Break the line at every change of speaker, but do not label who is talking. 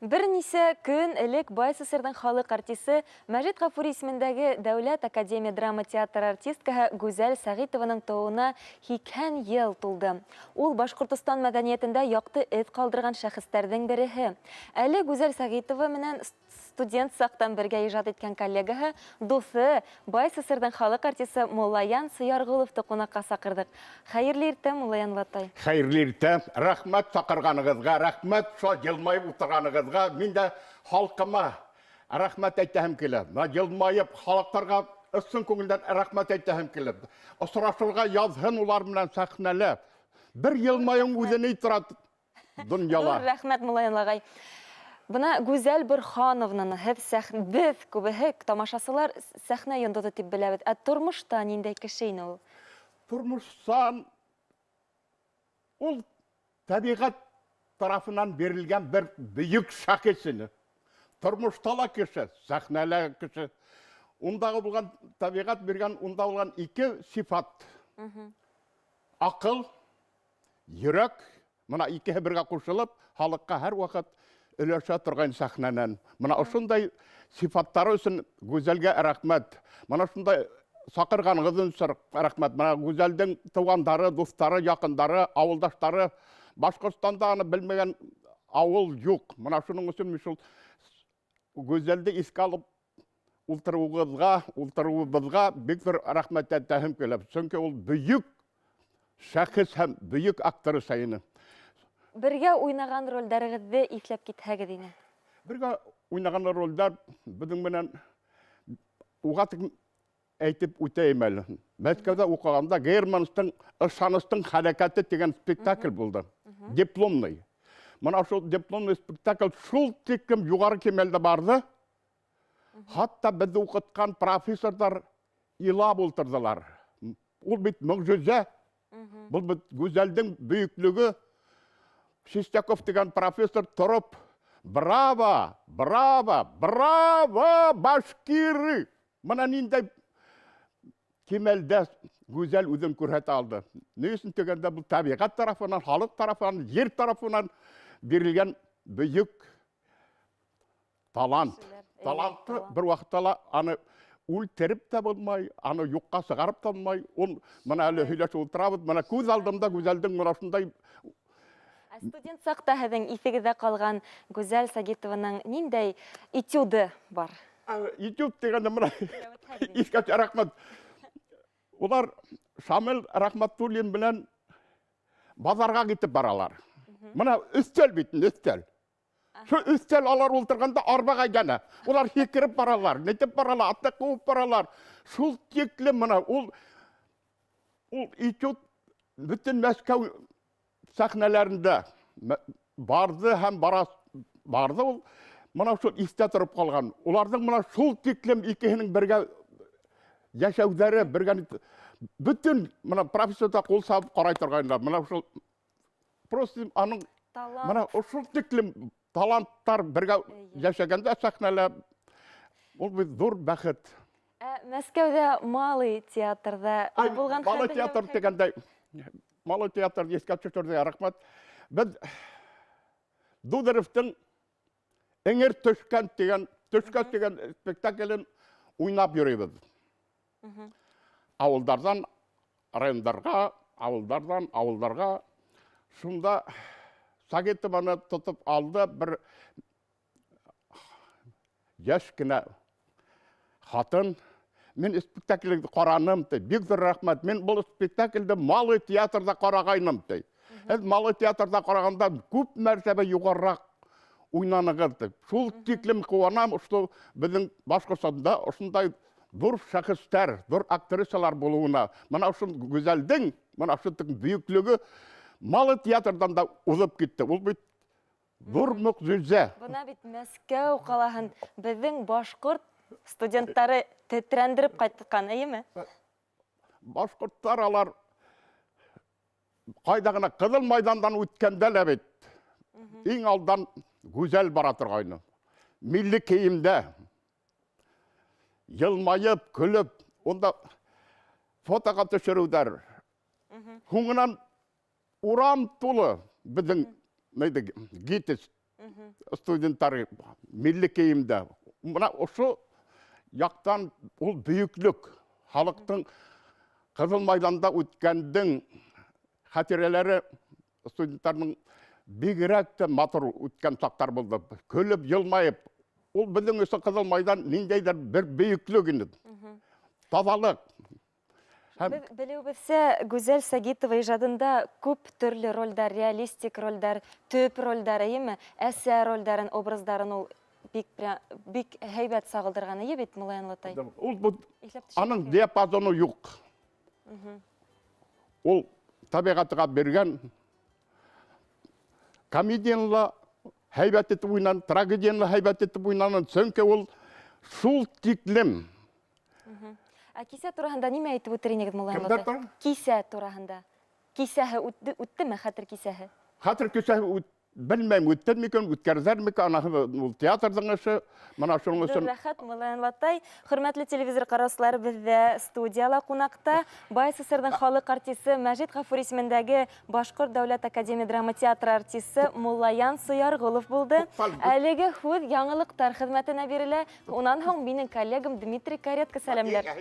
Бернисә көн элек БАССРның халык артисы, Мәҗит Гафури исемендәге Дәүләт академия драма театры артисткаһы Гүзәл Сәгыйтованың тууына 80 ел тулды. Ул Башкортостан мәдәниятендә якты эз калдырган шәхесләрнең береһе. Әле Гүзәл Сәгыйтова менән студент сактан бергә иҗат иткән коллегаһы, дуҫы, БАССРның халык артисы Муллаян Сыярғоловты ҡунаҡҡа саҡырҙыҡ. Хәйерле иртә, Муллаян Латай.
Хәйерле иртә. Рәхмәт саҡырғанығыҙға, рәхмәт шул йылмайып ултырғанығыҙға. Мин дә халҡыма рәхмәт әйтәһем килә. Мына йылмайып халыҡтарға ысын күңелдән рәхмәт әйтәһем килә. Осрашырға яҙһын улар менән сәхнәлә. Бер йылмайың үҙе ни тора донъяла.
Ҙур рәхмәт, Муллаян ағай. Бына Гүзәл Борхановнаны һеҙ сәх... беҙ күбеһе тамашасылар сәхнә йондоҙо тип беләбеҙ. Ә тормошта ниндәй кеше ине ул?
Тормоштан ул тәбиғәт тарафынан бирелгән бер бөйөк шәхес ине. Тормошта ла кеше, сәхнәлә кеше. Ундағы булған тәбиғәт биргән, унда булған ике сифат. Аҡыл, йөрәк, мына икеһе бергә ҡушылып, халыҡҡа һәр ваҡыт өләшә торған сәхнәнән. Мына ошондай сифаттары өсөн Гүзәлгә рәхмәт. Мына шундай саҡырғанығыҙ өсөн рәхмәт. Мына Гүзәлдең туғандары, дуҫтары, яҡындары, ауылдаштары Башҡортостанда аны белмәгән ауыл юҡ. Мына шуның өсөн мин шул Гүзәлде иҫкә алып ултырыуығыҙға, ултырыуыбыҙға бик ҙур рәхмәт әйтәһем килә. Сөнки ул бөйөк шәхес һәм бөйөк актриса ине.
Бергә уйнаған ролдәрегеҙҙе иҫләп китһәгеҙ ине.
Бергә уйнаған ролдәр беҙҙең менән уға тиклем әйтеп үтәйем әле. Мәскәүҙә уҡығанда Германстың Ышаныстың хәрәкәте тигән спектакль булды. Дипломный. Мына шул дипломный спектакль шул тиклем юғары кимәлдә барҙы. Хатта беҙҙе уҡытҡан профессорҙар илап ултырҙылар. Ул бит мөғжизә. Был бит Гүзәлдең бөйөклөгө. Чистяков тигән профессор тороп, браво, браво, браво, башкиры! Мына ниндәй кимәлдә Гүзәл үҙен күрһәтә алды. Ни өсөн тигәндә, был тәбиғәт тарафынан, халыҡ тарафынан, ер тарафынан бирелгән бөйөк талант. Талантты бер ваҡытта ла аны үлтереп тә булмай, аны юҡҡа сығарып та булмай. Ул мына әле һөйләшеп ултырабыҙ, мына күҙ алдымда Гүзәлдең мына шундай.
Ә студент саҡта һеҙҙең иҫегеҙҙә ҡалған Гүзәл Сагитованың ниндәй этюды бар?
Этюд тигәндә мына иҫкә, рәхмәт. Улар Шамил Рәхмәтуллин менән баҙарға китеп баралар. Мына өҫтәл бит, өҫтәл. Шул өҫтәл алар ултырғанда арбаға әйләнә. Улар һикереп баралар, нитеп баралар, атты ҡыуып баралар. Шул тиклем мына ул этюд бөтөн Мәскәү сәхнәләрендә барҙы һәм бара барҙы ул. Мына шул иҫтә тороп ҡалған. Уларҙың мына шул тиклем икеһенең бергә йәшәүҙәре, бергә бөтөн мына профессор ҙа ҡул сабып ҡарай торғайнылар. Мына шул просто аның
талант.
Мына ошол тиклем таланттар бергә йәшәгәндә сәхнәлә ул бит ҙур бәхет.
Ә Мәскәүҙә Малый театрҙа булған
Малый
хәлде
театр тигәндәй, Малый театр иҫкә төшөрҙө, рәхмәт. Беҙ Дударевтың Эңер төшкән тигән, төшкән тигән спектаклен уйнап йөрөйбөҙ. Ауылдарҙан райондарға, ауылдарҙан ауылдарға. Шунда Сагитованы тотоп алды бер йәш кенә хатын. Мин спектакльде ҡараным, ти. Бик ҙур рәхмәт. Мин был спектакльде Малый театрҙа ҡарағайным, ти. Һеҙ Малый театрҙа ҡарағанда күп мәртәбә юғарыраҡ уйнанығыҙ, ти. Шул тиклем ҡыуанам, что беҙҙең Башҡортостанда ошондай ҙур шәхестәр, ҙур актрисалар булыуына. Мына ошо Гүзәлдең, мына ошо бөйөклөгө Малый театрҙан да уҙып китте. Ул бит ҙур мөғжизә.
Бына бит Мәскәү ҡалаһын беҙҙең башҡорт студенттары тетрәндереп ҡайтҡан, эйеме?
Башҡорттар алар ҡайҙа ғына Ҡыҙыл майҙандан үткәндә лә бит иң алдан Гүзәл бара торғайны. Милли кейемдә йылмайып, көлөп, унда фотоға төшөрөүҙәр. Һуңынан урам тулы беҙҙең ГИТИС. Студенттар милли кейемдә. Менә ошо яктан ул бөеклек, халыктың Кызыл майданда үткәндең хатирәләре студентларның бигрәк тә матур үткән чаклар булды. Көлеп, елмаеп. Ул безнең өчен Кызыл майдан ниндәйдер бер бөеклек инде. Тазалык.
Һәм Без белүебезчә, Гүзәл Сагитова иҗадында күп төрле рольдәр, реалистик рольдәр, төп рольдәр, әйеме? Әсәр рольдәрен, образларын ул бик прям бик һәйбәт сагылдырган, әйе бит, Муллаян Латай?
Ул бу аның диапазоны юк. Ул табигатьгә биргән комедияне ла һәйбәт итеп уйнан, трагедияне ла һәйбәт итеп уйнан, чөнки ул шул тиклем.
Ә кисә тураһында нимә әйтеп үтер инегез, Мулла
Кемдәр турында?
Кисә тураһында. Кисәһе үтте, үттеме хәтер кисәһе?
Хәтер кисәһе үт, белмәйм, үтте микән, үткәрҙәр микән, анаһы ул театрҙың эше. Мына шуның өсөн.
Рәхәт, Мулла Латай. Хөрмәтле телевизор караучылар, бездә студияла кунакта Бай СССРның халык артисты Мәҗит Гафури исемендәге Башкорт дәүләт академия драма театры артисты Муллаян Сояргулов булды. Әлеге һүҙ яңылыҡтар хеҙмәтенә бирелә. Унан һуң минең коллегам Дмитрий Каретка сәламләр.